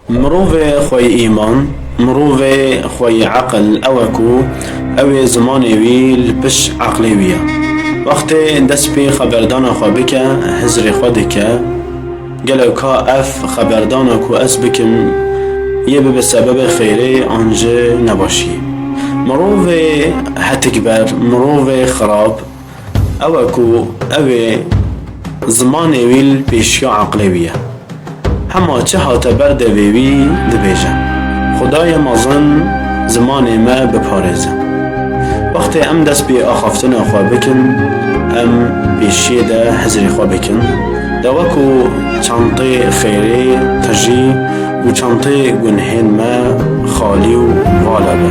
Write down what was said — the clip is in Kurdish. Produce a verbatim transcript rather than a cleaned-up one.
Mirovê xweyî îman, mirovê xweyî eqil ew e ku ew ê zimanê wî li pişt eqlê wî ye. Wextê dest pê xeberdana xwe bike, hizrê xwe dike, gelo ka ev xeberdana ku ez bikim yê bibe sebebê xêrê an jî nebaşiyê? Mirovê hetikber, mirovê xirab, ew e ku ew ê zimanê wî li pêşiya eqlê wî ye. Hema çi hate ber devê wî dibêje, Xwedayê mezin, zimanê me biparêze. Wextê em dest pê axaftina xwe bikin, em pêşiyê de hizrê xwe bikin, de wekû çantê xêrê tijî û çantê gunhên me xalî û vala be.